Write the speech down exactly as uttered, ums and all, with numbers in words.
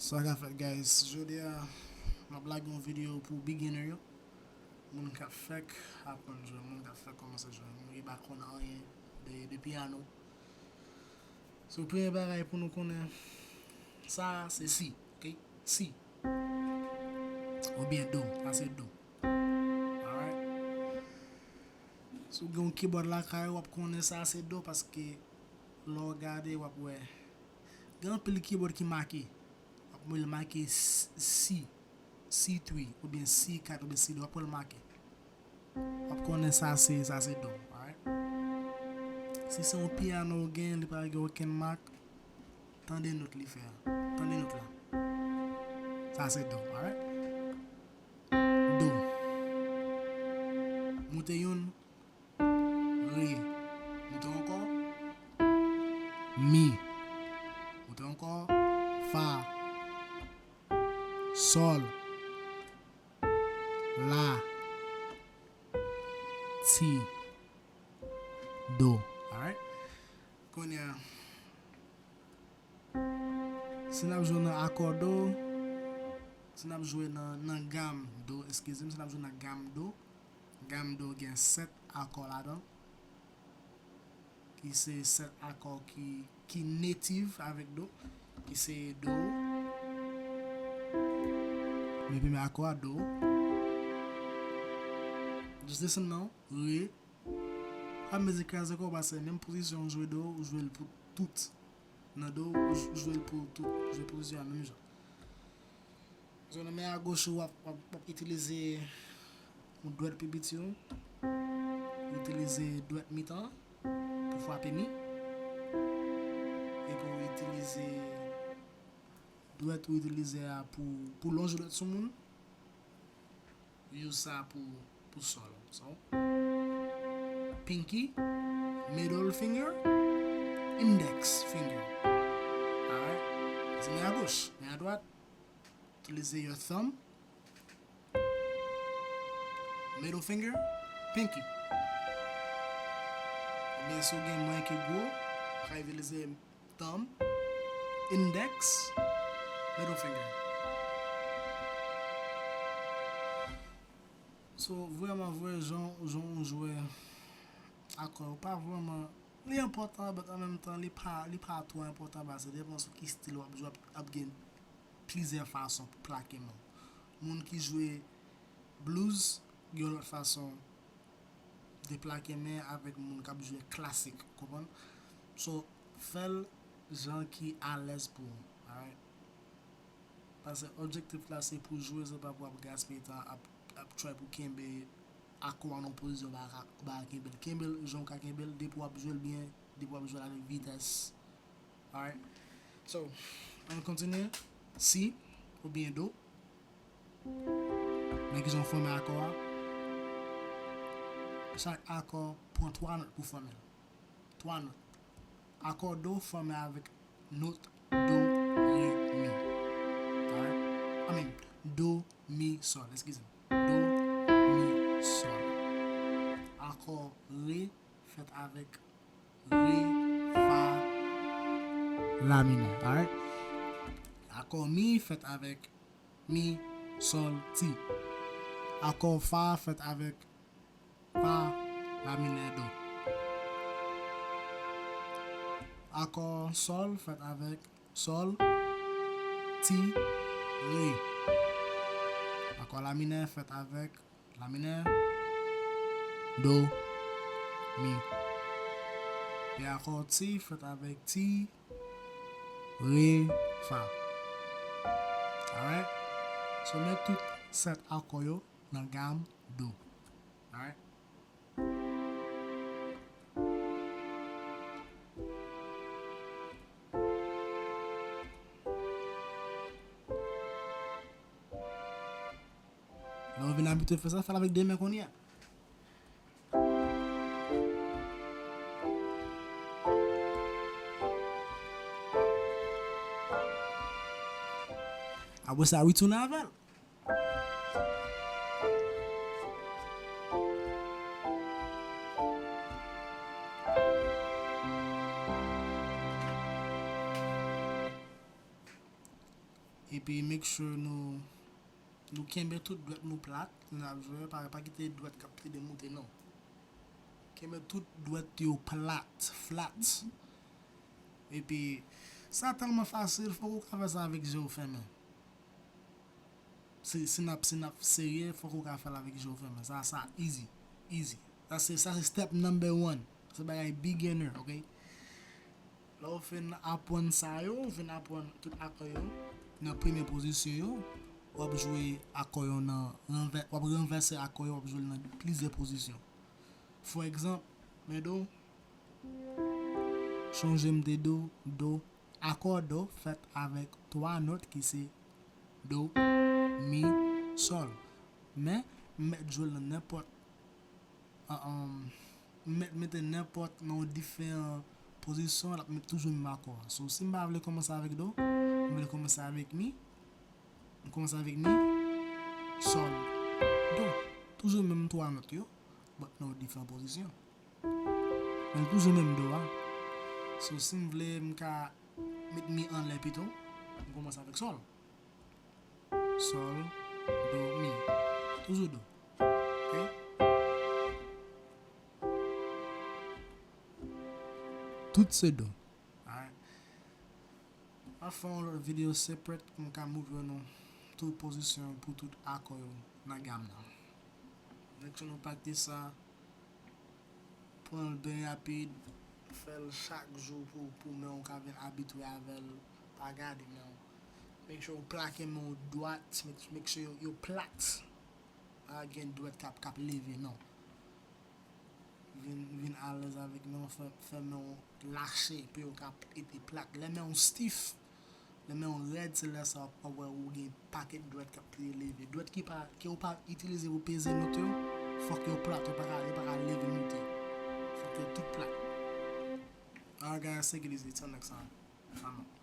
Sa ka fèt, guys. Jodi a, m ap lage yon videyo pou beginner yo. Moun k ap fèk aprann jwe, moun k ap fèk kòmanse jwe, moun ki pa konn anyen de, de piyano. So, premye bagay pou nou konnen, sa a se si, ok? Si. Oubyen do, sa se do. Alright? Si w gen yon keyboard lakay ou, w ap konnen sa se do, paske lè w gade, w ap wè. Gen anpil keyboard ki make. W ap wè l make s-, si, si three, oubyen si kat, oubyen si do, w ap wè l make. W ap konnen sa se, sa se do, alright? Si se yon piyano w gen, li pa gen okenn mak, tande nòt li fè a. Tande nòt la. Sa se do, alright? Do. Moute youn, re. Moute ankò, mi. Moute ankò, fa. Sòl, la, ti, do. Alright? Kounye a, si n ap jwe nan akò do, si n ap jwe nan, nan gam do, eskize m, si n ap jwe nan gam do, gam do gen sèt akò ladan l, ki se sèt akò ki, ki native avèk do, ki se do, men premye akò a do, jis desann nan, re, ap mezi kraze kò w, paske menm pozisyon w jwe do, ou jwe l pou tout. Nan do, ou j-, ou jwe l pou tout. Ou jwe pozisyon an menm jan. So, nan men agoch ou, w ap, w ap, w ap itilize yon dwèt pi piti ou. Ou itilize dwèt mitan pou frape mi. Epi ou itilize dwèt ou itilize a pou, pou lonje dwèt sou moun. Use sa pou, pou sòl. So, pinky, middle finger, index finger. Alright? Se men agoch, men adwat. Itilize your thumb, middle finger, pinky. Oubyen si w gen men ki gwo, ou ka itilize thumb, index, middle finger. So, vrèman vre, jan, jan w jwe akò yo pa vrèman, li enpòtan, but an menm tan, li pa, li pa twò enpòtan, paske depann sou ki stil w ap jwe, ap, ap gen plizyè fason pou plake men w. Moun ki jwe blues, gen yon lòt fason de plake men avèk moun k ap jwe klasik, konprann? So, fè l jan ki alèz pou ou, alright? Paske objektif la se pou jwe, se pa pou ap gaspiye tan, ap, ap try pou kenbe akò a nan pozisyon ou pa ka, ou pa ka kenbe l. Kenbe l jan w ka kenbe l, depi w ap jwe l byen, depi w ap jwe l avèk vitès. Alright? So, ann kontinye. Si oubyen do. Men kijan w fòme akò a. Chak akò pran twa nòt pou fòme l. Twa nòt. Akò do fòme avèk nòt do, re, mi. Alright? I mean, do, mi, sòl. Eskize m. Do, mi, sòl. Akò re fèt avèk re, fa, la minè. Alright? Akò mi fèt avèk mi, sòl, ti. Akò fa fèt avèk fa, la minè, do. Akò sòl fèt avèk sòl, ti, re. Akò la minè fèt avèk la minè, do, mi. E akò ti fèt avèk ti, re, fa. Alright? So, men tout sèt akò yo nan gam do. Alright? Lè w vin abitye fè sa, fè l avèk de men kounye a. Apre sa, retounen avè l. E Epi make sure nou, nou kenbe tout dwèt nou plat lè n ap jwe, pa, pa kite dwèt k ap plede moute non. Kenbe tout dwèt yo plat, flat. Epi sa tèlman fasil, fòk ou ka fè sa avèk je w fèmen. Si, si n ap, si n ap serye, fòk ou ka fè l avèk je w fèmen. Sa, sa easy, easy. Sa se, sa se step number one. Se bagay beginner, ok? Lè w fin aprann sa yo, ou fin aprann tout akò yo nan premye pozisyon yo, w ap jwe akò yo nan ranvè, w ap ranvèse akò yo, w ap jwe l nan plizyè pozisyon. For egzanp, men do, chonje m te do, do, akò do fèt avèk twa nòt ki se do, mi, sòl. Men, m mèt jwe l nan nenpòt, an, an, m mèt mete nenpòt nan yon diferan pozisyon, l ap met toujou menm akò a. So, si m pa vle kòmanse avèk do, m vle kòmanse avèk mi, m kòmanse avèk mi, sòl, do. Toujou menm twa nòt yo, but nan yon diferan pozisyon. Men toujou menm do a. So, si m vle, m ka met mi anlè pito, m kòmanse avèk sòl. Sòl, do, mi. Toujou do. Ok? Tout se do. Alright. M ap fè yon lòt videyo separate pou m ka moutre nou tout pozisyon pou tout akò yo nan gam nan. Make sure nou practice sa, pran l byen rapid, fè l chak jou pou, pou men w ka vin abitye avè l, pa gade men w. Make sure w plake men w dwat, make, make sure yo, yo plat. Pa gen dwèt k ap, k ap leve non. Vin, vin alèz avèk men w, fè, fè men w lache pou yo ka ete plat. Lè men w stiff, lè men w rèd, se lè sa w ap wè ou gen pakèt dwèt k ap leve. Dwèt ki pa, ke w pa itilize pou peze nòt yo, fòk yo plat, yo pa ka, yo pa ka leve moute. Fòk yo tout plat. Alright guys, take it easy, till next time. I'm out.